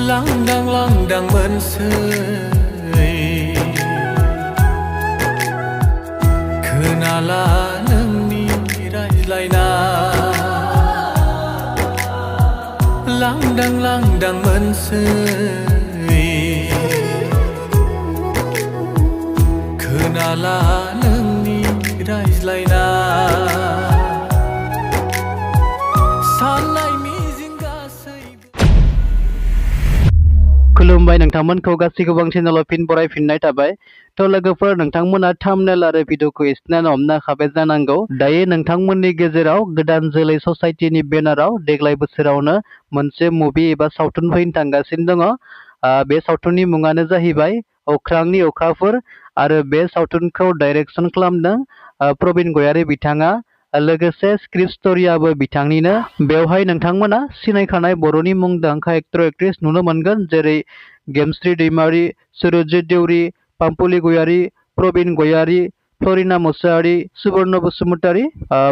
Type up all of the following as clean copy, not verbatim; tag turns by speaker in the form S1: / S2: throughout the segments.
S1: लांदां लांदां मोनसै खोनाला नोंनि रायज्लायनाय लांदां लांदां मोनसै खोनाला नोंनि रायज्लायनाय
S2: खुलुमबाय नोंथांमोनखौ गासैखौबो आं चेनेलाव फिन बरायफिननाय थाबाय। थ' लोगोफोर नोंथांमोना थाम्बनेल आरो भिडिअखौ एसेनानो हमनो हाबाय जानांगौ। दायो नोंथांमोननि गेजेराव गोदान जोलै ससाइटिनि बेनाराव देग्लाय बोसोरावनो मोनसे मुभि एबा सावथुन फैनो थांगासिनो दङ। बे सावथुननि मुङानो जाहैबाय अख्रांनि अखाफोर आरो बे सावथुनखौ डाइरेक्सन खालामदों प्रबिन गयारी बिथाङा। लोगोसे स्क्रिप्ट स्ट'रियाबो बिथांनिनो। बेवहाय नोंथांमोना सिनायखानाय बर'नि मुंदांखा एक्टर एक्ट्रेस नुनो मोनगोन, जेरै गेमस्रि दैमारि, सुरजित देउरि, पाम्पुलि गयारी, प्रबिन गयारी, फ्लरिना मुसाहारि, सुबर्ण बसुमतारी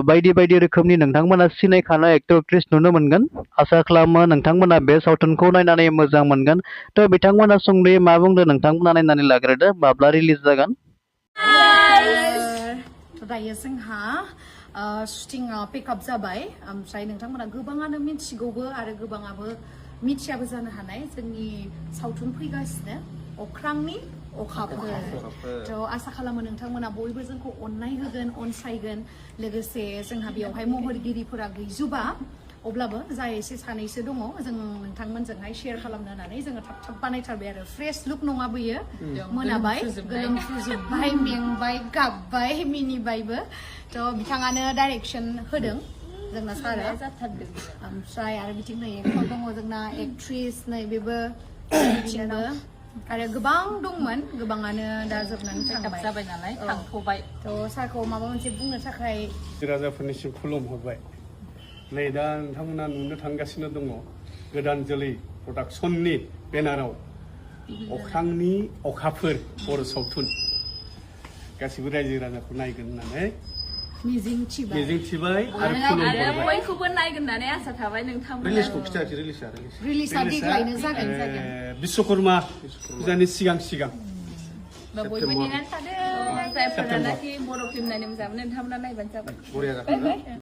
S2: बायदि बायदि रोखोमनि नोंथांमोना सिनायखानाय एक्टर एक्ट्रेस नुनो मोनगोन। आसा खालामो नोंथांमोना बे सावथुनखौ नायनानै मोजां मोनगोन। थ' बिथांमोना सुंद'यै मा बुंदों नोंथांमोना नायनानै लाग्रोदो माब्ला रिलिज जागोन।
S3: दायो जोंहा शुटिंआ पेकआप जाबाय, ओमफ्राय नोंथांमोना गोबाङानो मिथिगौबो आरो गोबाङाबो मिथियाबो जानो हानाय। जोंनि सावथुन फैगासिनो अख्रांनि अखाफोर। थ' आसा खालामो नोंथांमोना बयबो जोंखौ अननाय होगोन, अनसायगोन। लोगोसे जोंहा बेयावहाय महरगिरिफोरा गैजोबा, अब्लाबो जा एसे सानैसो दङ जों नोंथांमोनजोंहाय शेयार खालामनो होननानै जोङो थाब थाब बानायथारबाय आरो। फ्रेश लुक नङा बेयो, मोनाबाय, गोलोमफ्रुजोब्बाय, मेंबाय, गाबबाय, मिनिबायबो। थ' बिथाङानो डाइरेक्सन होदों जोंना सारा। ओमफ्राय आरो बिथिं नै एक्टर दङ जोंना, एक्ट्रिस नै बेबो बिथिंबो आरो गोबां दंमोन, गोबाङानो दा जोबनानै थांबाय जाबाय नालाय थांथ'बाय। थ' सारखौ माबा मोनसे बुंनो थाखाय
S4: राजाफोरनिसिम खुलुमहरबाय। नै दा नोंथांमोना नुनो थांगासिनो दङ गोदान जोलै प्रडाक्सननि बेनाराव अख्रांनि अखाफोर बर' सावथुन। गासिबो रायजो राजाखौ नायगोन होननानै मिजिंथिबाय आरो खुलुमहरबाय।
S5: बयखौबो नायगोन होननानै आसा थाबाय। नोंथांमोना
S4: रिलिजखौ खिथायाखै।
S3: रिलिजआ देग्लायनो जागोन।
S4: बिश्वकर्मा फुजानि सिगां
S5: बयबो नेनानै थादों। जायफोरानाखि बर' फिल्म नायनो मोजां मोनो नोंथांमोना नायबानो जाबाय।
S4: बरिया जागोन।